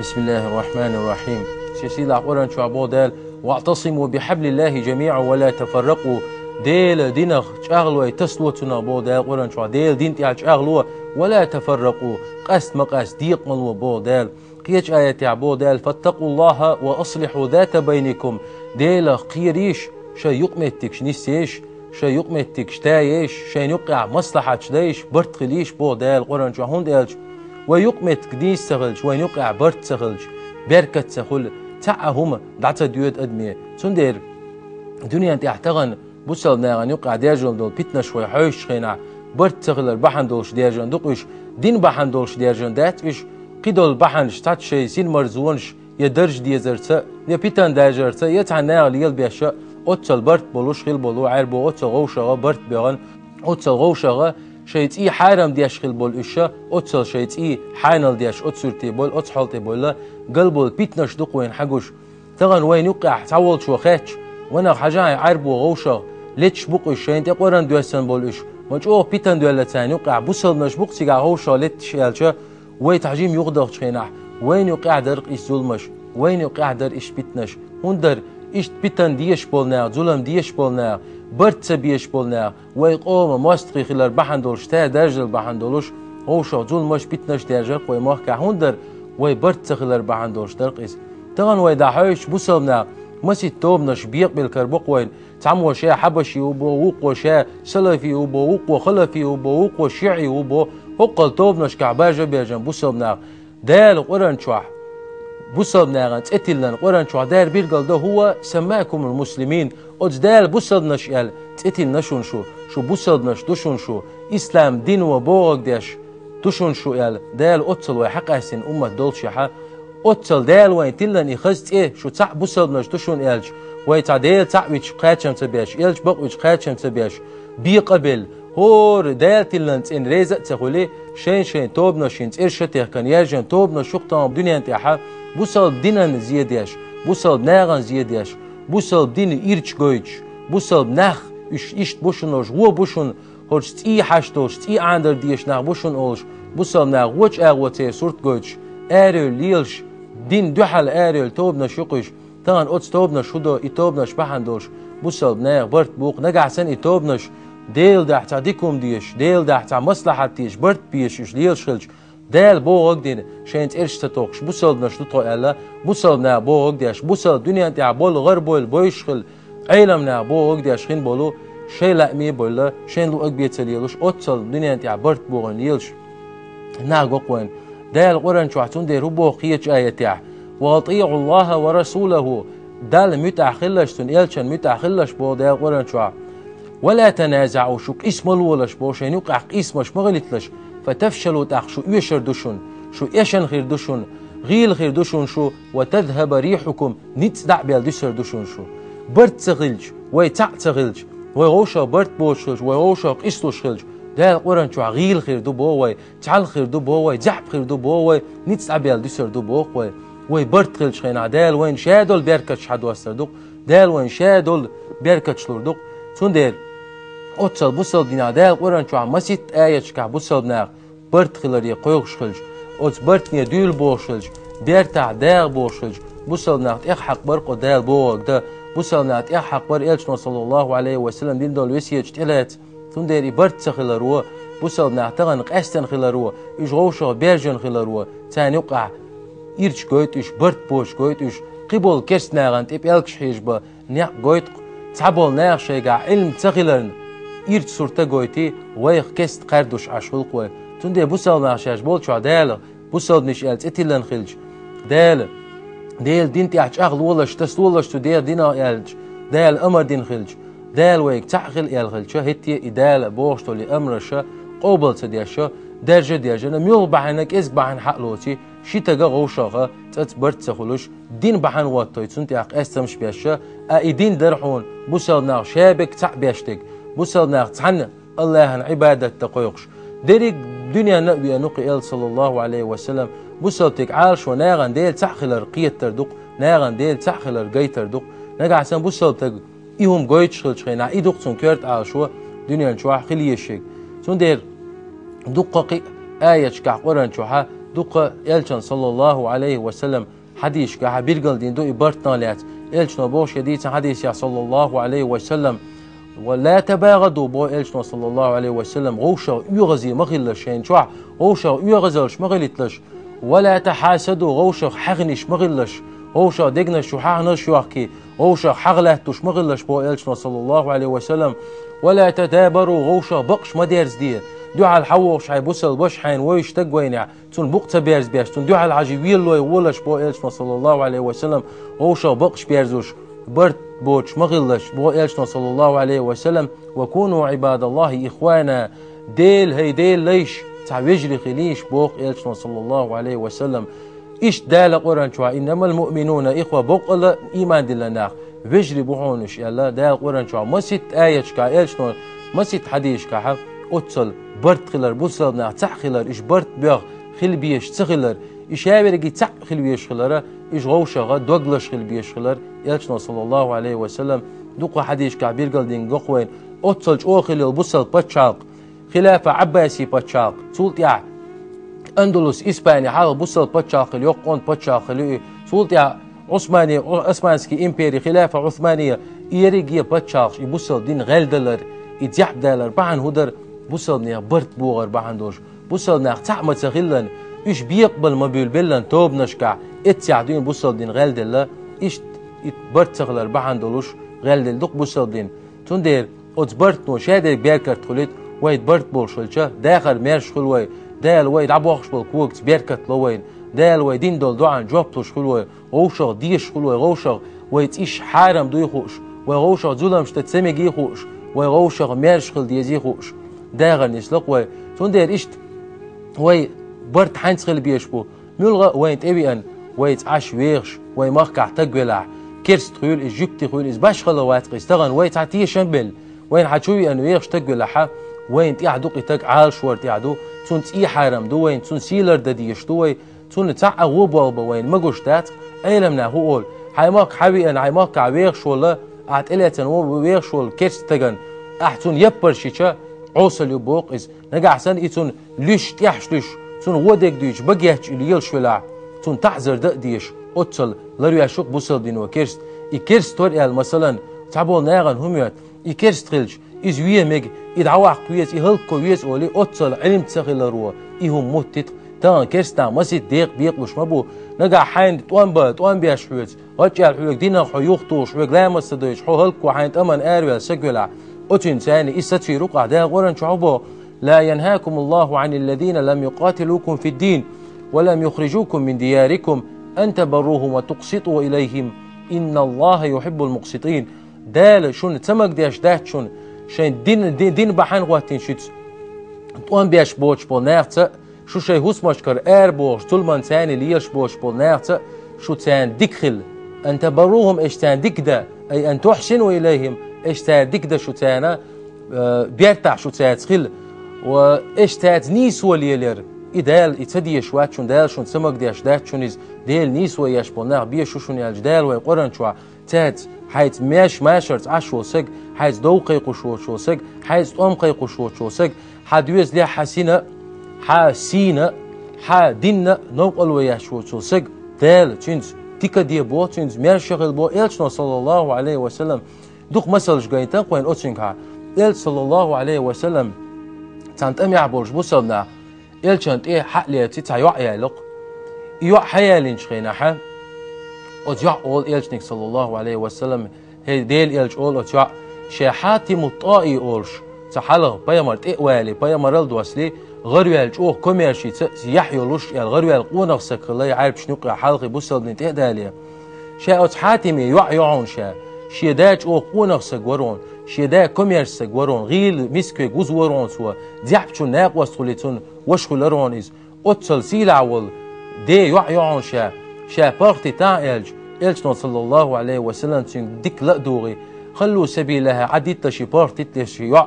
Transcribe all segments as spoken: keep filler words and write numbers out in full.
بسم الله الرحمن الرحيم. Шен сийлахь Къуръан чохь боху Дала: «واعتصموا بحبل الله جميعا ولا تفرقوا». Делан динах чӀагӀлой, тасло цунах боху Дала Къуръан чохь. Делан дин тӀехь чӀагӀло, «ولا تفرقوا», къаста ма къаста, декъа ма ло боху Дала. Кхечу аятехь боху Дала: «فاتقوا الله وأصلحوا ذات بينكم». Делах кхерийша, шайн юкъаметтигаш нисъейша, шайн юкъаметтигаш таейша, шайна юккъехь маслахьаташ дайша, барт хилийша боху Дала Къуръан чохь, хӀунда аьлча вайн юкъаметтиг нийса ца хилча, вайн юккъехь барт ца хилча, беркат ца хуьлу, цхьа а хӀума дӀа ца доьду адаме. Цундела дуьнен тӀехь тахана бусалба нахана юккъехь даьржина долу питанаш вай хьоьжучу хенахь, барт ца хилар бахьана долуш даьржина ду-кх уьш, дин бахьана долуш даьржина дац уьш, кхидолу бахьанаш цхьацца шайн синмарзонаш, я дарж дезарца, я питан даржарца, я цхьана наха лелабеш, оццал барт болуш хила болу, Ӏаьрбо оццал вовшагӀа барт бегӀана, оццал вовшагӀа шайн цӀий хьарам деш хила болу уьш, оццал шайн цӀий хьанал деш оцу суьрте болу, оцу хьал тӀе болу, гал болу питанаш ду-кх вайна хьагуш. Тахана вайна юккъехь цхьаволчо хаьттича, ванах хьажахьа, Ӏаьрбо вовшагӀа леташ бу-кх уьш, шайна тӀе Къуръан доьссина болу уьш, ма чӀогӀа питан доьлла царна юккъехь, бусалбанаш бу-кх цигахь вовшагӀа летташ аьлча, вай цхьа жима юхадахчу хенахь, вайна юккъехь дара-кх иштта зуламаш, вайна юккъехь дара иштта питанаш. ХӀунда дара иштта питан дезаш болу наха, зулам дезаш болу наха, барт ца безаш болу наха, вай къоман мостагӀий хилар бахьана долуш, цара даьржар бахьана долуш, вовшах зуламаш, питанаш даьржар-кх вай махкахь. ХӀунда дара вай барт ца хилар бахьана долуш дара-кх иза. Тахана вай дӀахьоьжучу бусалба наха масийтта тобанаш бекъабелла карабо-кх вайна, цхьаммо ша хьабаши ву бо, вукхо ша салафи ву бо, вукхо халафи ву бо, вукхо шиӀи ву бо, хӀокхул тобанашкахь бажа а бежана бусалба наха. Дала Къуръан чохь, бусалба нахана цӀе тиллина Къуръан чохь Дала билгал до: «هو سماكم المسلمين». Оцу Дала бусалбанаш аьлла цӀе тиллина шуна шу, шу бусалбанаш ду шуна шу, ислам дин ван бохург деш ду шуна шу аьлла, Дала оццул вай хьакъаьстина уммат доллушехь, оццул Дала вайна тиллина и хаза цӀе, шу цхьаъ бусалбанаш ду шуна аьлча, вай цхьа Дела цхьаъ вича кхачам ца беш, элча бакъ вича кхачам ца беш, бекъабелла, хӀора Дала тиллина цӀена реза а ца хуьлий, шайн-шайн тобанашна цӀераш а техкана яьржина тобанаш ю-кх тахана дуьнен тӀехь, бусалба динан зе деш, бусалба нахана зе деш, бусалба динан ирча гойтуш, бусалба нах, уьш иштта бу шуна, уьш вон бу шуна, хӀорш цӀий хьаш долуш, цӀий Ӏанадар дезаш нах бу шуна олуш, бусалба наха вочу агӀо церан сурт гойтуш, арайолу лелаш, дин дуьхьал арайолу тобанаш ю-кх уьш. Тахана оцу тобанаш хӀун до, и тобанаш бахьана долуш бусалба нехан барт бу-кх. Нагахь санна и тобанаш Делан дуьхьа цхьа дика хӀума дезаш, Делан дуьхьа цхьа маслахьат дезаш, барт безаш уьш лелаш хилча, Дала бохург дина, шайн цӀераш ца тохкуш, бусалбанаш ду тхо аьлла, бусалба наха бохург деш, бусалба дуьнен тӀехь болу гӀарабойла бовзуш хила, Ӏелам наха бохург деш хин болу, шайн лааме а бевлла, шайн луъург бен ца лелуш, оццул дуьнен тӀехь барт бохийна лелаш нах го-кх вайна. Дала Къуръан чохь цундела хӀун боху кхечу аятехь: «وأطيعوا الله ورسوله». Далла муьтӀахь хилалаш, цуьнан элчанна муьтӀахь хилалаш боху Дала Къуръан чохь. «ولا تنازعوا», шу къийса ма лолаш боху, шайн юккъехь къийсамаш ма хилийталаш. «فتفشلوا», тӀаккха шу оьшур ду шуна, шу эшна хир ду шуна, гӀийла хир ду шуна шу, «وتذهب ريحكم», ницкъ дӀа а баьлла дуьсур ду шуна шу. Барт ца хилча, вай цхьаъ ца хилча, вай вовшах барт боцуш хилча, вай вовшах къийсалуш хилча, Дала Къуръан чохь гӀийла хир ду боху вай, цхьалха хир ду боху вай, заьӀап хир ду боху вай, ницкъ дӀа а баьлла дуьсур ду боху вай. Вай барт хилчу хенахь Дала вайна ша долу беркаташ хьадоссур ду-кх, Дала вайна ша долу беркаташ лур ду-кх. Цундела оццул бусалба динехь Дала Къуръан чохь масийтта аяташкахь бусалба наха барт хиларе кхойкхуш хилча, оцу бартане дуьйла бохуш хилча, бертахь дагӀа бохуш хилча, бусалба нах тӀех хьакхабар-кх Дала бохург дан, бусалба нах тӀех хьакхабар элчано, саллаллаху Ӏалайхи ва саллам, дина долу весеташ тӀелаца. Цундела и барт ца хиларо, бусалба нах тахана къаьстина хиларо, уьш вовшах бежжина хиларо, царна юккъехь ирча гойту уьш, барт боцуш гойту уьш, кхиболу керста нахана тӀе пӀелгаш хьежа бан некъ гойту-кх. Цхьаболу наха шайгахь Ӏилма ца хиларна, ирча сурта гойтий, вайх керста кхаьрдуш Ӏаш хуьлу-кх вай. Цундела бусалба нах шаьш болчохь Дала бусалбанаш аьлла цӀе тиллина хилча, Дала, Делан дин тӀехь чӀагӀлолаш, тасалолаш цу Делан динах аьлча, Дала амар дина хилча, Дала вайга цхьаъ хила аьлла хилча, хӀетте а и Дала бохуш долу и амраша къобал ца деша, даьржа а даьржина, муьлха бахьана, кӀезиг бахьана хьа а лоций, ши стага вовшаха цӀаца барт ца хуьлуш, дин бахьана хӀоттий, цунна тӀехь къаьстамаш беш, а и дин дара хьуна бусалба нах шаберг цхьаъ беш дерг, бусалба нах цхьаьна АллахӀан Ӏибадат дан кхойкхуш. Дерриг дуьненна а веана-кх и элча, саллаллаху Ӏалайхи ва саллам, бусалба стеган Ӏалашо нахана Дела цхьаъ хилар кхетар ду-кх, нахана Дела цхьаъ хилар гайтар ду-кх. Нагахь санна бусалба стага и хӀума гойтуш хилчу хенахь, и ду-кх цуьнан коьрта Ӏалашо дуьнен чохь хила езарг. Цундела дуккха а кхин а аяташкахь Къуръан чохьа Дукха Элчан, саллаллаху алейхи ва саллам, хьадисашкахь билгалдина ду и барт а лаьцна. Элчано боху шен дийцина хьадисехь, саллаллаху алейхи ва саллам: «Ва ла табагъаду», боху Элчано, саллаллаху алейхи ва саллам, «вовшах оьгӀазе ма хилалаш шайна чохь, вовшах оьгӀазаллаш ма хилийталаш, ва ла тахьасаду, вовшах хьаьхнаш ма хилалаш, вовшах дегнаш чу хьаьхнаш йохкий, вовшах хьагӀ латтош ма хилалаш», боху Элчано, саллаллаху алейхи ва саллам, «ва ла тадабару, вовшах бакъаш ма дерзаде, дуьхьал хьан вогӀуш хьайн бусалба ваша, хьайна вуьйш стаг вайнехь, цунна букъ ца берзабеш, цунна дуьхьал хьажа велалой волаш», боху Элчано, саллаллаху алейхи ва саллам, «вовшах бакъаш берзош, барт боцуш ма хилалаш», боху Элчано, саллаллаху алейхи ва саллам, «ва куну Ӏибадаллахи ихвана, Дела, хӀай Делан лайш, цхьа вежарий хилийша», боху Элчано, саллаллаху алейхи ва саллам. Иштта Дала Къуръан чохь: «Иннамал муъминуна ихва», боккъала иман диллина нах вежарий бу хьуна уьш аьлла, Дала Къуръан чохь маситта аяташкахь, Элчано маситта хьадисашкахь оццул барт хилар, бусалба нах цхьаъ хилар, уьш барт боьгӀна хила безаш ца хилар, уьш ша верриге цхьаъ хила везаш хилар, уьш вовшах дог лазаш хила безаш хилар. Элчано, саллаллаху алейхи ва саллам, дукха хьадисашкахь билгалдина го-кх вайна, оццул чӀогӀа хилла йолу бусалба пачхьалкх, хилафа Ӏаббаси пачхьалкх, цул тӀаьхьа Андалус, Испани хьалха бусалба пачхьалкх хилла, йоккха онда пачхьалкх хилла ю и, цул тӀаьхьа Ӏусмани, Османский импери, хилафа Ӏусмания, и ерриге пачхьалкхаш и бусалба дин гӀелдалар, и зехьбадалар бахьана хӀун дара, бусалба нехан барт богӀар бахьана долуш. Бусалба нах цхьаъ ма ца хиллан, уьш бекъабала ма буьйлабеллан тобанашкахь, эццехь дуьйна бусалба дин гӀелделла, иштта и барт ца хилар бахьана долуш гӀелделла ду-кх бусалба дин. Цундела оцу бартано шадерг беркат хуьлийта, вай барт болуш хилча, дахар маьрша хуьлу вай, Дала вай дӀабохкуш болу когаца беркат ло вайна, Дала вай дина долу доӀанна жоп луш хуьлу вай, вовшах дезаш хуьлу вай, вовшах вай цӀиш хьарам дуй хууш, вай вовшах зуламаш дан ца мегий хууш, вай вовшах маьрша хила дезий хууш, дахар нисло-кх вай. Цундела иштта вай барт хьаьнца хила безаш бу, муьлхха а вайна тӀевеана, вайца Ӏаш вехаш, вай махкахь стаг велахь, керста хуьлу иза, жуьгти хуьлу иза, башхалла вац-кх иза, тахана вай цхьа тешам а белла, вайна хьан чу веана вехаш стаг велахь, вайна тӀехь ду-кх и стаг, Ӏалашвар тӀехь ду, цунна цӀий хьарам ду вайна, цунна сий лардан дезаш ду вай, цунна цхьа а гӀо болх бан вайна магош дац-кх. Ӏеламнаха хӀун олу: хьайн махка хьан веана, хьайн махкахь вехаш волу, ахь тӀелаьцна вон вехаш волу керста стагана ахь цунна яппарш йича, Ӏесалла ю боху иза. Нагахь санна и цунна луьйш, тӀехьаш луьйш, цунна вон дерг дуьйцуш, багех чу и лелаш велахь, цунна таӀзар дан а дезаш, оццул ларвеш ву-кх бусалба дино керста. И керста вара аьлла, масалан, цхьаболу нахана хӀун моьтту, и керста хилча, иза вен мега, и дӀаваккха веза, и хӀаллакво веза олий, оццул Ӏилма ца хиларо и хӀума моттийта-кх. Тахана керста нах масийтта декъа бекъалуш ма бу. Нагахь хьайна тӀом бан, тӀом беш хьоьца, гӀачӀ аьлла хьоьга динах хьо юхатухуш, хьоьга ламаз ца дойтуш, хьо хӀаллакво хьайн тӀамна араваьлла стаг велахь, оцуьнца царна иза сацийра ву-кх ахь. Дала Къуръан чохь боху: «Ла янхакумуллаху Ӏаниллазина лам юкъатилукум фиддин ва лам юхрижукум мин диярикум ан табаррухум ва тукъситу илайхим, инналлаха юхиббул мукъситин». Дала шуна ца магадеш дац шуна, шайн дин, дин, дин бахьана хӀоттийна шуьца тӀом беш боцуш болу нахаца, шу шайн хӀусамашкара арабохуш, зуламан царна лелаш боцуш болу нахаца шу царна дика хила. Ан табаррухум, аша царна дика дан, ай ан тухьсину илайхим, аша царна дика дан шу царна, э, бертахь шу цаьрца хила. Ва аша цаьрца нийсо лелаяр, и Дала, и ца дезаш вац шуна, Дала шуна ца магадеш дац шуна иза, Делан нийсо еш болу нах бен шу шуна аьлча, Дала вайн Къуръан чохь цаьрца, хьайца меш-, машарца Ӏаш волу саг, хьайца дов кхайкхуш воцуш волу саг, хьайца тӀом кхайкхуш воцуш волу саг, хьан доьзалехь, хьан сина, хьан сийна, хьан динна новкъарло еш воцуш волу саг, Дала цуьнца дика де боху, цуьнца маьрша хила боху. Элчано, саллаллаху Ӏалайхи ва саллам, дукха масалш гайтина-кх вайна оцуьнгахьа. Элча, саллаллаху Ӏалайхи ва саллам, цхьана тӀамехь болуш бусалба нах Элчанна тӀе хьа а леций, цхьа йоӀ яьлла-кх. И йоӀ хьа яьллинчу хенахьа, оцу йоӀа олу Элчанга, саллаллаху Ӏалайхи ва саллам, хӀей, Делан Элча, олу оцу йоӀа, ша Хьатиму ТӀаи олуш, цхьа хьалха пайхамар тӀе а валий, пайхамаралла доссалий, гӀараваьлла чӀогӀа комаьршица яхь йолуш, аьлла, гӀараваьлла къонах саг хилла, Ӏаьрбашна юккъехь хьалхе бусалба дин тӀе а дале. Ша оцу Хьатиме йоӀ ю хьуна ша, шен да чӀогӀа къонах саг вара хьуна, шен да комаьрша саг вара хьуна, гӀийла миска вега вуза вара хьуна цо, зехьпачун накъост хуьлий цунна, ваша хуьлура хьуна иза. Оццал сийлахь волу ден йоӀ ю хьуна ша, ша паргӀатдитахьа аьлча, Элчано, саллаллаху Ӏалайхи ва саллам, цуьнга дика ла а дугӀий: «Халлу сабилаха, Ӏадитла ши паргӀатдитла ши йоӀ,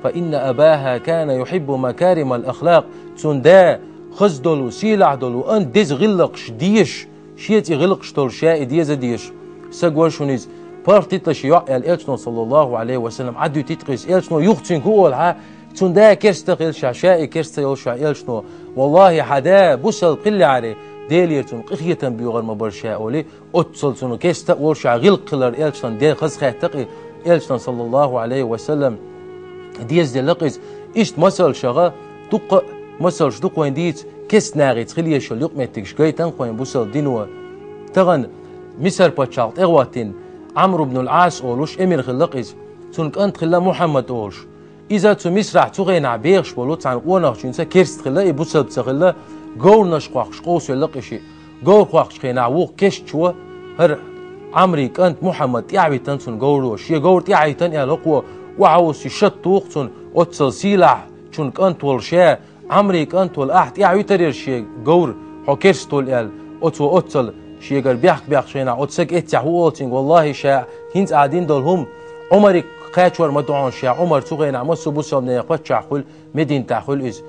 фа инна абаха кана юхиббу макаримал ахлакъ». Цуьнан да хаза долу, сийлахь долу, ан деза гӀиллакхаш дезаш, шен цӀе гӀиллакхаш долу ша и деза дезаш саг вара шуна иза. ПаргӀатдитла ши йоӀ аьлла Элчано, саллаллаху Ӏалайхи ва саллам, Ӏадуьтуьйту-кх иза. Элчано юха цуьнга хӀун олу хьа? Цун да керста хилча, ша и керста йолча элчано, валлахӀи, хьа да бусалба хиллехьара, Делера цунна къинхетам боьхар ма бара ша, олий, оццал цунна керста а волча гӀиллакх хилар элчанна де хазахетта-кх и, элчанна, саллаллахӀу Ӏалайхи ва саллам, дезаделла-кх иза. Иштта масалшах, дуккха а масалш ду-кх вайна дийца, керста нахаца хила езаш йола юкъаметтигаш гайтина-кх вайна бусалба дино. Тахан Мисар паччахьалкхе тӀехӀоттийна Ӏамр ибн ал-Ӏас олуш эмир хилла-кх иза. Цун кӀант хилла Мухьаммад олуш. Иза цу Мисрахь цу хенахь бехаш болу цхьана къонахчуьнца, керста хилла, и бусалба ца хилла, говраш кхоккхуш къовсавелла-кх и шиъ. Говр кхоккхучу хенахь вукху кестачо хӀара Ӏамрий кӀант Мухьаммад тӀаьхьавитина цунна говро. Шен говр тӀаьхьавитина аьлла, хӀокхо охьавуссий шад туху цунна, оццал сийлахьчун кӀант волу ша, Ӏамрий кӀант волу ахь тӀаьхьавитарий шен говр, хьо керста волу аьлла, оцо оццал шегара бехк баьккхинчу хенахь, оцу сага эццехь хӀун олу цуьнга, валлахӀи, ша хӀинца ахь дина долу хӀума Ӏумариг кхачор ма ду хьуна ша, Ӏумар цу хенахь массо а бусалбанех паччахь хуьлу, Мединатехь хуьлу иза.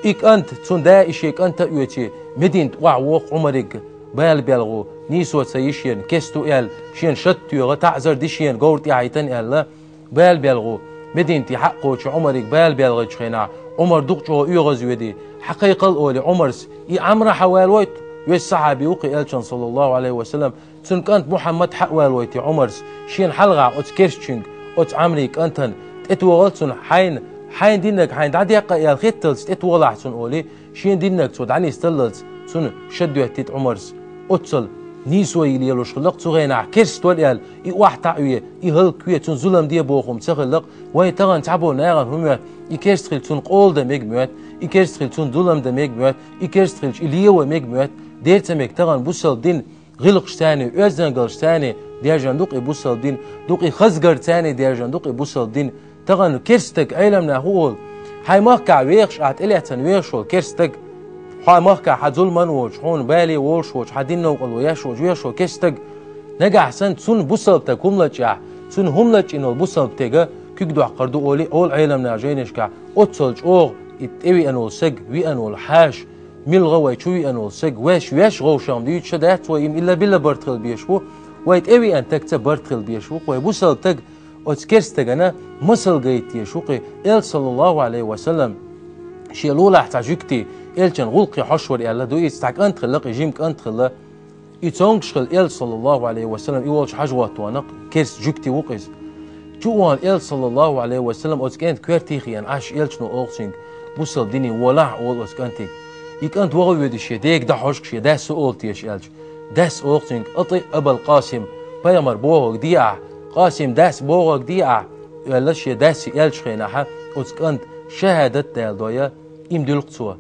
И кӀант, цунна да и шен кӀант а оьций, Мединате охьавоху Ӏумариг бала белхо, нийсо ца йи шена, керста ву аьлла, шена шад тоьхна, таӀзар ди шена, говр тӀаьхьавитина аьлла, бала белхо, Мединате хьакхочу Ӏумариг бала белхийчу хенахь, Ӏумар дукха чӀогӀа оьгӀазвоьдий, хьакхайкхал олий Ӏумарс, и Ӏамр а хьавалавойта, веза сахьаби ву-кх и элчанан, саллаллахӀу Ӏалайхи ва саллам, цуьнан кӀант Мухьаммад хьавалавойта Ӏумарс, шена хьалха оцу кестачуьнга, оцу Ӏамрий кӀантана, тӀетохал цунна, хьайна, хьайна динарг хьайна дӀадеккха аьлла хетталц тӀетохалахь цунна олий, шена динарг цо дӀанисдаллалц, цунна шад доьттийта Ӏумарс. Оццал нийсо йи лелош хилла-кх цу хенахь, керста вара аьлла, и охьатаӀаве, и хӀаллакве, цунна зулам де боху хӀума ца хилла-кх. Вайн тахана цхьаболу нахана хӀун моьтту, и керста хилча цунна къола дан мега моьтту, и керста хилча цунна зулам дан мега моьтту, и керста хилча и лен ван мега моьтту, дера ца мега тахана бусалба дин гӀиллакхашца, оьздангаллашца даьржина ду-кх и бусалба дин, ду-кх и хазгарца даьржина ду-кх и бусалба дин. Тахана керста стаг, Ӏеламнаха хӀун олу? Хьайн махкахь вехаш, ахь тӀелаьцна вехаш волу керста стаг, хьайн махкахь хьан зуламан воцуш, хьуна бале волуш воцуш, хьан динан новкъарло еш воцуш вехаш волу керста стаг, нагахь санна цунна бусалба стаг хӀума лачкъахь, цунна хӀума лачкъийна волу бусалба стага куьг доккхур ду олий, олу Ӏеламнаха жайнашкахь, оццал чӀогӀа и тӀевеана волу стаг, веана волу хьаша, милла гӀа вай чу веана волу стаг, ваьш, ваьш гӀовшам дуьйцуш дац вай, и ма илла-билла барт хила безаш ву, вай тӀевеана стагца барт хила безаш ву-кх вай. Бусалба стаг оцу керста стагана масал гайта дезаш ву-кх и, элча, саллаллахӀу Ӏалайхи ва саллам, шен лулахь цхьа жуьгти элчанан гӀуллакхе хьожуш вара аьлла ду иза, цхьа кӀант хилла-кх и, жима кӀант хилла. И цомгуш хилла элча, саллаллахӀу Ӏалайхи ва саллам, и волчу хьажа вахана керста жуьгти ву-кх иза. Чу а вахана элча, саллаллахӀу Ӏалайхи ва саллам, оцу кӀентан коьрте а хиъна Ӏаш, элчано олу цуьнга: «Бусалба дине волахь», — олу оцу кӀантига. И кӀант ваха а воьдуш шен дега дӀахьожуш, шен дас хӀун олу теша аьлча, дас олу цуьнга: «АтӀиъ Абал Къасим, пайхамар бохург де ахь, Къасим дас бохург де ахь», — аьлла, шен дас аьллачу хенахь, оцу кӀанта шахӀадат а даладой, и ма дуьллу-кх цо.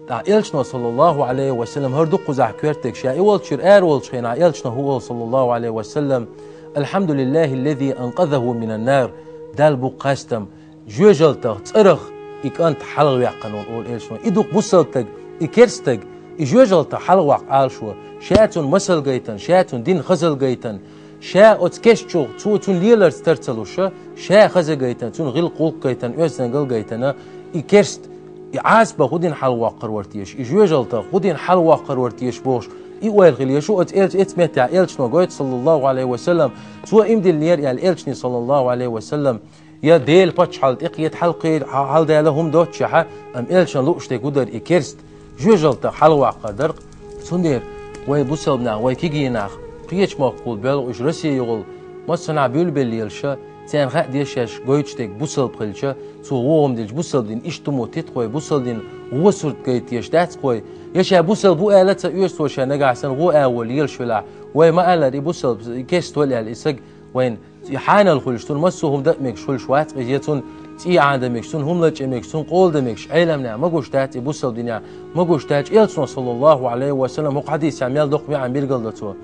ТӀаккха элчано, саллаллахӀу Ӏалайхи ва саллам, хӀара ду-кх кхузахь коьртаг, ша и волчуьра ара волчу хенахь, элчано хӀун олу, саллаллахӀу Ӏалайхи ва саллам: «АлхьамдулиллахӀиллази анкъазахӀу минан нар». Далла бу-кх хастам, жоьжалтах, цӀарах и кӀант хьалхаваьккхина волу, олу элчано. И ду-кх бусалба стаг, и керста стаг, и жоьжалтах хьалхаваккха Ӏалашо, ша цунна масал гайтина, ша цунна дин хазал гайтина, ша оцу кестачух, цо цунна леларца тар ца луш, ша хаза гайтина, цунна гӀиллакх-гӀуллакх гайтина, оьздангалла гайтина, и керста, и Ӏазапах хӀун дина хьалхавоккхур вара теша, и жоьжалтах хӀун дина хьалхавоккхур вара теша бохуш, и ойла хила езаш ву оцу элча, эцу меттехь элчано гойту, саллаллахӀу Ӏалайхи ва саллам, цо и ма диллинера аьлла элчане, саллаллахӀу Ӏалайхи ва саллам, я Делан паччахьалла тӀекхета хьалкхе-, хьал-, хьалдала хӀума доццушехь, амма элчанна лууш дерг хӀун дара и керста, жоьжалтах хьалхаваккхар дара-кх. Цундела вай бусалба нах, вай кегий нах, кхечу махкахула боьлху уьш, Россия йогӀула, массанхьа буьйлабелла лелаш, царна хаа дезаш шаьш гойтуш дерг бусалба хилча, цо вон хӀума дилча, бусалба дин иштта хӀума титхой, бусалба дин вон сурт гайта езаш дац-кх вай. Я ша бусалба ву аьлла а ца оьшу цо ша нагахь санна, вон агӀо лелаш велахь, вай ма аллара, и бусалба, и керста ву аьлла, и саг вайна и хьанал хуьлуш, цунна массо а хӀума дан а мегаш хуьлуш вац-кх иза, я цунна цӀий Ӏанадан мегаш, цунна хӀума лачкъа мегаш, цунна къола дан мегаш, Ӏеламнаха ма гуш дац и бусалба динехь, ма гуш дац, элчано, саллаллахӀу Ӏалайхи ва саллам, хӀокху хьадисехь мел доккха маьӀна билгалдо цо.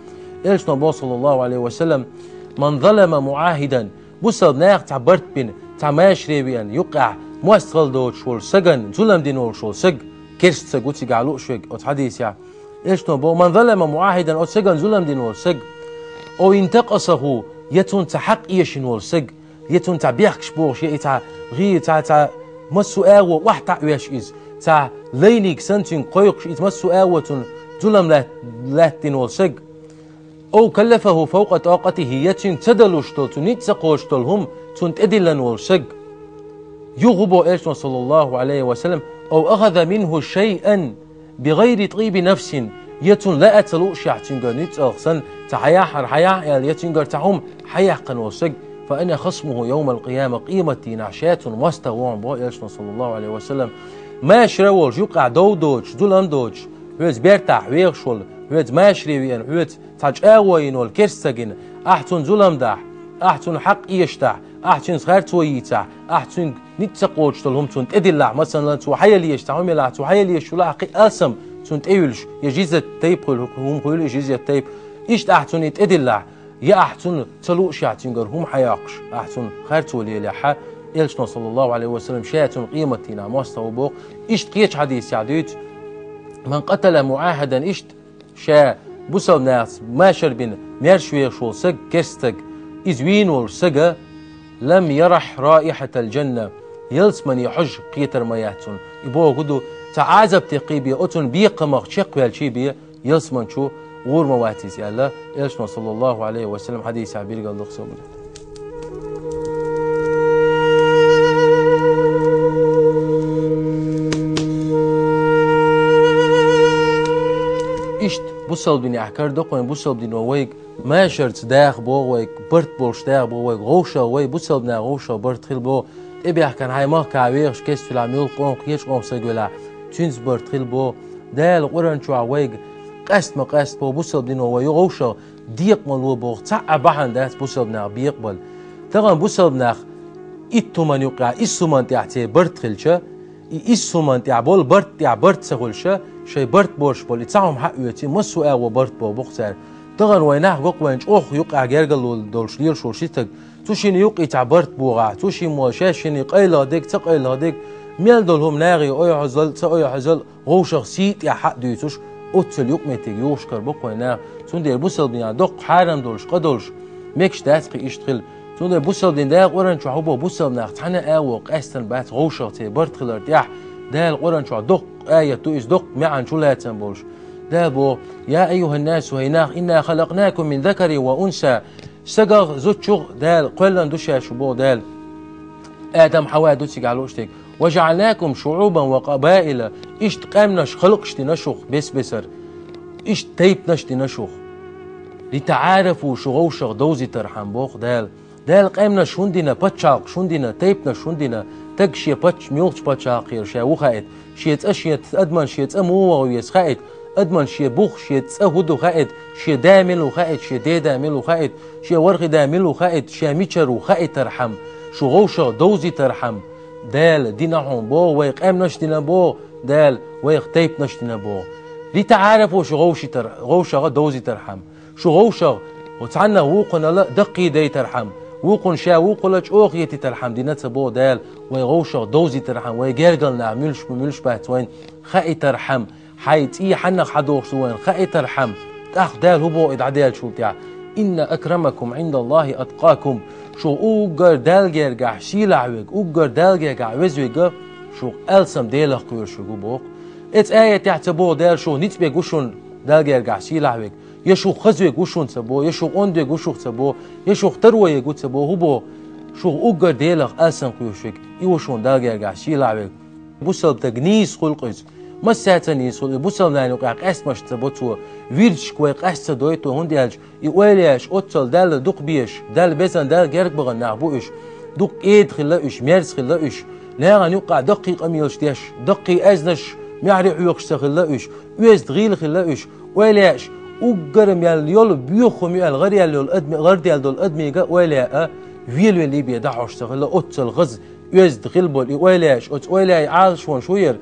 Элчано боху, саллаллахӀу Ӏалайхи ва саллам: «Ман залама муӀахӀидан», бусалба наха цхьа барт бина, цхьа машаре веана, юккъехь мостагӀалла доцуш волу сагана зулам дина волуш волу саг, керста саг ву цигахь лууш верг оцу хьадисехь. Элчано боху: «Ман залама муӀахӀидан», оцу сагана зулам дина волу саг, «ав интакъасахӀу», я цунна цхьа хьакъ эшина волу саг, я цунна цхьа бехкаш бохуш, я и цхьа гӀий, цхьа, цхьа массо а агӀо охьатаӀавеш иза, цхьа лайниг санна цуьнга кхойкхуш, иза массо а агӀо цунна зулам лат-, латтина волу саг, «ав каллафахӀу фавкъа такъатихӀи», я цуьнга ца далуш долу, цу ницкъ ца кхочуш долу хӀума цунна тӀедиллина волу саг, Юха бо Элчано, саллаллаху алейхи ва саллям: «أو أخذ منه شيئا بغير طيب نفس». Я цунна лаа ца луушехь цуьнгара ницкъ санна, ца хьаяхьара хьаяхь аьлла, я цуьнгара цхьа хӀума хьаяьккхина волу стаг, «فأنا خصمه يوم القيامة», къематдийнахь ша цунна мостагӀа ву хьуна бо Элчано, саллаллаху алейхи ва саллям. Машаре волуш, юккъехь дов доцуш, зулам доцуш, хьоьца бертахь вехаш волу, хьоьца машаре веана, хьоьца цхьа чӀагӀо йина волу керста стаг, ахь цунна зулам дахь, ахь цунна хьакъ эшадахь, ахь цуьнца харцо йийцахь, ахь цуьнга ницкъ ца кхочуш долу хӀума цунна тӀедиллахь, масала, цо хьаялъеш, цхьа хӀума елахь, цо хьаялъеш чулахь кхин алсам цунна тӀеюьллуш, я жиза тайпа хуьлу, хӀума хуьлу, я жиза тайпа. Иштта ахь цунна и тӀедиллахь, я ахь цунна ца луушехь цуьнгара хӀума хьайоккхуш, ахь цунна харцо лелехь, Элчано, саллаллаху алейхи ва саллям, ша цунна къематдийнахь мостагӀа ву боху. Иштта кхечу хьадисехь дуьйцу: «من قتل معاهدا», иштта ша бусалба нахаца машар бина, маьрша вехаш волу саг, керста стаг, иза вийна волу сага, «لم يرح رائحة الجنة», ялсамане хьожа кхетар ма яц цунна. И бохург ду, цхьа Ӏазап теккхий бен, оцунна бекхамах чекхваьлчий бен, ялсаман чу гӀур ма вац иза аьлла, Элчано, саллаллаху алейхи ва саллям, хьадисехь билгал ду-кх. Иштта бусалба динехь карадо-кх вайн, бусалба дино вайга машарца даха боху вайга, барт болуш даха боху вайга, вовшах вай, бусалба наха вовшах барт хила боху, тӀебаьхкина хьайн махкахь вехаш кестта велахь, муьлхха къомах кхечу къомах стаг велахь, цуьнца барт хила боху. Дала Къуръан чохь вайга къаста ма къаста боху, бусалба дино вай ю вовшах, декъа ма ло боху, цхьа а бахьана дац бусалба нах бекъабала. Тахана бусалба нах итт хӀуманна юккъехь, исс хӀуманна тӀехь церан барт хилча, и исс хӀуманна тӀехь болу барт тӀехь барт ца хуьлуш, шайн барт боцуш болу и цхьа хӀума хьаоьций, массо а агӀо барт боху бу-кх цара. Тахана вайн нах го-кх вайн чӀогӀа юккъехь гергалло долуш лелаш волу ши стаг. Цу шинна юккъе цхьа барт богӀахь, цу шиммо шаьш шинна къайлаха дерг, ца къайлаха дерг, мел долу хӀума нахе ойхьазал, ца ойхьазал, вовшах сий тӀехь хьа а дуьйцуш, оццул юкъаметтиг юхуш карабо-кх вайн нах. Цундела бусалба динехь доккха хьарам долуш, къа долуш, мегаш дац кхин иштта хила. Цундела бусалба дин, Дала Къуръан чохь хӀун боху, бусалба нах цхьана а агӀор къаьстина бац вовшах церан барт хилар тӀехь. Дала Къуръан чохь доккха аят ду иза, доккха маьӀна чу лаьцна болуш. Дала боху: «يا أيها الناس», хӀай нах, «إنا خلقناكم من ذكر وأنثى». Сагах, зудчух Дала кхоьллина ду шаьш шу боху Дала. Адам, Хьава ду цигахь лууш дерг. «وجعلناكم شعوبا وقبائل». Иштта къаьмнаш, халкъаш дина шух бес-бесара. Иштта тайпанаш дина шух. «لتعارفوا», шу вовшах довзийтархьама боху Дала. Дала къаьмнаш хӀунда дина, пачхьалкхаш хӀунда дина, тайпанаш хӀунда дина, стаг шен пач-, муьлхачу пачхьалкхера ша ву хаийта, шен цӀа, шен т-, адаман шен цӀа муха ваха веза хаийта, адаман шен бух, шен цӀа хӀун ду хаийта, шен да мила ву хаийта, шен деда мила ву хаийта, шен ворхӀе да мила ву хаийта, ша мичара ву хаийтархьама, шу вовшах довзийтархьама, Дала дина хьуна боху, вай къаьмнаш дина боху Дала, вайх тайпанаш дина боху. «لتعارفوا», шу вовшийтар-, вовшах довзийтархьама. Шу вовшах, оцу цхьаннах вукхунал даккхийдайтархьама, вукхунна ша вукхул чӀогӀа хетийтархьама дина ца боху Дала, вай вовшах довзийтархьама, вай гергара нах муьлш бу, муьлш бац вайна хаийтархьама, хьайн цӀий хьаннах хьадохуш ду вайна хаийтархьама. ТӀаккха Дала хӀун боху и дӀадаьллачул тӀаьхьа: «إن أكرمكم عند الله أتقاكم». Шу уггар Далла гергахь сийлахь верг, уггар Далла гергахь веза верг, шу алсам Делах кхоьруш верг ву боху. Эцу аятехь ца боху Дала, шу ницкъ берг ву шуна Далла гергахь сийлахь верг. Я шух хаза верг ву шуна ца боху, я шух онда верг ву шух ца боху, я шух таро ерг ву ца боху, хӀун боху? Шух уггар Делах алсам кхоьруш верг, и ву шуна Далла гергахь сийлахь верг. Бусалба стаг нийса хуьлу-кх иза. Массаьрца нийса хуьлу иза. Бусалба нахана юкъахь къаьстамаш ца бо цо. Вирдашка вай къаста ца дойту, хӀунда аьлча и эвлаяаш оццул Далла дукха безаш, Далла безна, Далла герга бахана нах бу уьш. Дукха кӀеда хилла уьш, мерза хилла уьш. Нахана юккъахь даккхий къамелаш деш, даккхий аьзнаш, маьхьарий хьоькхуш ца хилла уьш. Оьзда гӀийла хилла уьш. Эвлаяаш уггар а мел йолу боьха хӀума ю аьлла гӀараяьлла йолу адаме, гӀардаьлла долу адамега эвлаяа велавелий бен дӀахьош ца хилла, оццул хаза, оьзда хилла болу и эвлаяаш, оцу эвлаяийн Ӏалашонаш хӀун яра?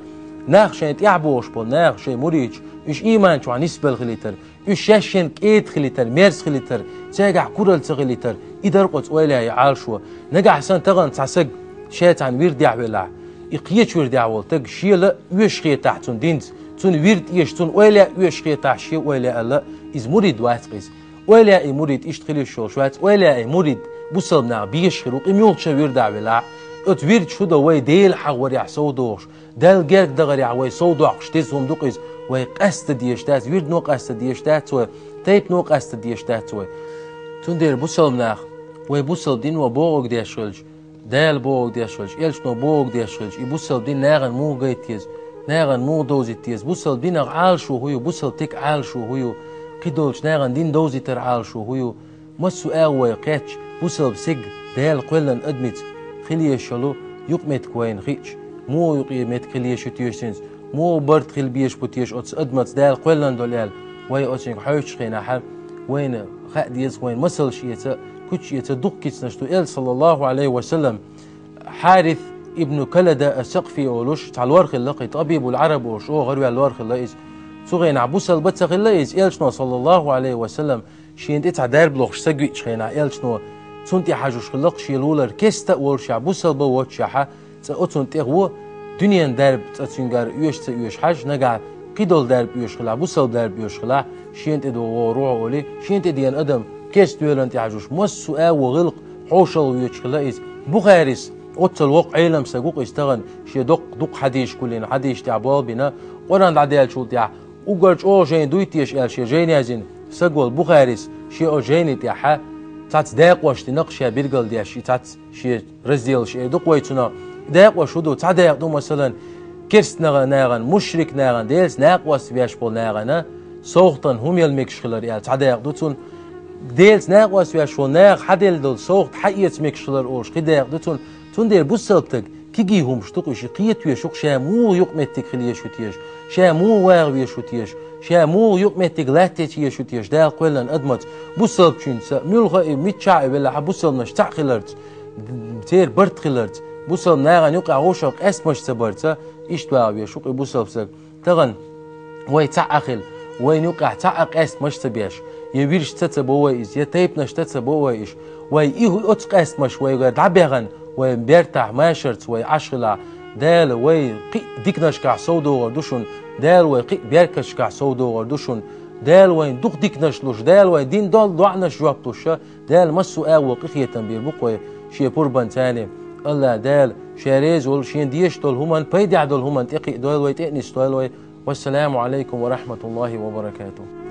Нах шайн тӀаьхьа бохуш болу, наха шайн муридаш, уьш ийман чохь нисбелла хилийтар, уьш шаьш шен кӀеда хилийтар, мерза хилийтар, цаьргахь куралла ца хилийтар, и дара-кх оцу эвлаяийн Ӏалашо. Нагахь санна тахана цхьа саг ша цхьана вирдехь велахь, и кхечу вирдехь волу стаг шела оьшуш хетахь цунна динца, цунна вирд эша, цунна эвлаяа оьшуш хетахь шен эвлаяал, иза мурид вац-кх иза. Эвлаяий мурид иштта хила йиш йолуш вац, эвлаяий мурид бусалба нах безаш хир ву-кх, и муьлххачу вирдахь велахь а. Оцу вирдаш хӀун до, вай Дела хьахаварехь совдохуш, Далла герга дахарехь вай совдоккхуш деза хӀума ду-кх иза, вай къаста дезаш дац, вирдано къаста дезаш дац вай, тайпано къаста дезаш дац вай. Цундела бусалба нах, вай бусалба дино бохург деш хилча, Дала бохург деш хилча, элчано бохург деш хилча, и бусалба дин нахана муха гайта деза, нахана муха довзийта деза, бусалба динах Ӏалашо хӀун ю, бусалба стегах Ӏалашо хӀун ю, кхыдолчу нахана дин довзийтарах Ӏалашо хӀун ю, массо а агӀо вай кхетча, бусалба стаг Дала кхоьллина адамца хила езаш йолу юкъаметтиг вайна хиъча, муха юкъаметтиг хила езаш ю теша цуьнца, муха барт хила безаш бу теша оцу адамца Дала кхоьллина долу аьлла, вай оцуьнга хьоьжучу хенахь, вайна хаа деза, вайна масалш эца, куьцаш эца дукха кицанаш ду. Элча, саллаллаху Ӏалайхи ва саллам, Хьарис ибн Калада ас-Сакъфи олуш цхьа лор хилла, кхин ТӀабибул-Ӏараб олуш оха гӀарваьлла лор хилла иза. Цу хенахь бусалба ца хилла иза, элчано, саллаллаху Ӏалайхи ва саллам, шена тӀе цхьа дарба лохуш стаг веъчу хенахь, элчано цунна тӀе хьажош хилла-кх, шен лулара кеста а волушехь, бусалба а воццушехь, цкъа оцунна тӀе гӀо, дуьненан дарба цкъа цуьнгара оьшу ца оьшу хьажа, нагахь кхидолу дарба оьшу хилахь, бусалба дарба оьшу хилахь, шена тӀе догӀу вогӀур ву хьо олий, шена тӀе деана адам кеста доьллина тӀе хьажош, массо а агӀо гӀиллакх хьошалгӀа воьдуш хилла иза. Бухарис, оццул воккха Ӏелам стаг ву-кх иза тахана, шен доккха дукха хьадисаш гулйина, хьадисаш тӀехь болх бина, Къуръан дӀадаьллачул тӀаьхьа, уггар чӀогӀа жайна дуй теша аьлла шен жайна яздина стаг волу Бухарис, шен оцу жайни тӀехь цхьацца дакъош дина-кх ша билгалдеш, и цхьацца шен разделаш эр ду-кх вай цунах. И дакъош хӀун ду? Цхьа дакъа ду, масалан, керста нахана, мушрик нахана, Делаца накъост веш болу нахана совгӀатана хӀума яла мегаш хилар аьлла, цхьа дакъа ду цунна. Делаца накъост веш волу наха хьаделла долу совгӀат хьаэца мегаш хилар олуш, кхин дакъа ду цунна. Цундела бусалба стаг кегий хӀумаш ду-кх уьш, и кхета везаш ву-кх, ша муха юкъаметтиг хила езаш ву теша, ша муха вагӀа везаш ву теша, ша муха юкъаметтиг латтаэца езаш ву теша Дала кхоьллина адамца. Бусалбачуьнца, муьлхха а и миччахь а велахь, бусалбанаш цхьаъ хиларца, церан барт хиларца, бусалба нахана юкъахь вовшах къаьстамаш ца барца, иштта вагӀа везаш ву-кх и бусалба стаг. Тахана вай цхьаъ а хила, вайна юкъахь цхьаъ а къаьстамаш ца беш, я виршца ца бо вай иза, я тайпанашца ца бо вай иза, вай и хӀу-, оцу къаьстамаш вайгара дӀабаьхна, вай бертахь машарца вай Ӏаш хилахь, Дала вай кхин а диканашкахь совдогӀур ду шуна, Дала вай кхин а беркаташкахь совдогӀур ду шуна, Дала вайна дукха диканаш луш, Дала вайн дин долу доӀанаш жоп луш, Дала массо а агӀо къинхетам бийр бу-кх вай шен пурбанца. Алла Дала ша реза волу, шена дезаш долу хӀуманна, пайдехь долу хӀуманна тӀекхиадойла вай, тӀе а нисдойла вай. Вассаламу Ӏалайкум ва рахьматуллахӀи ва баракатухӀ.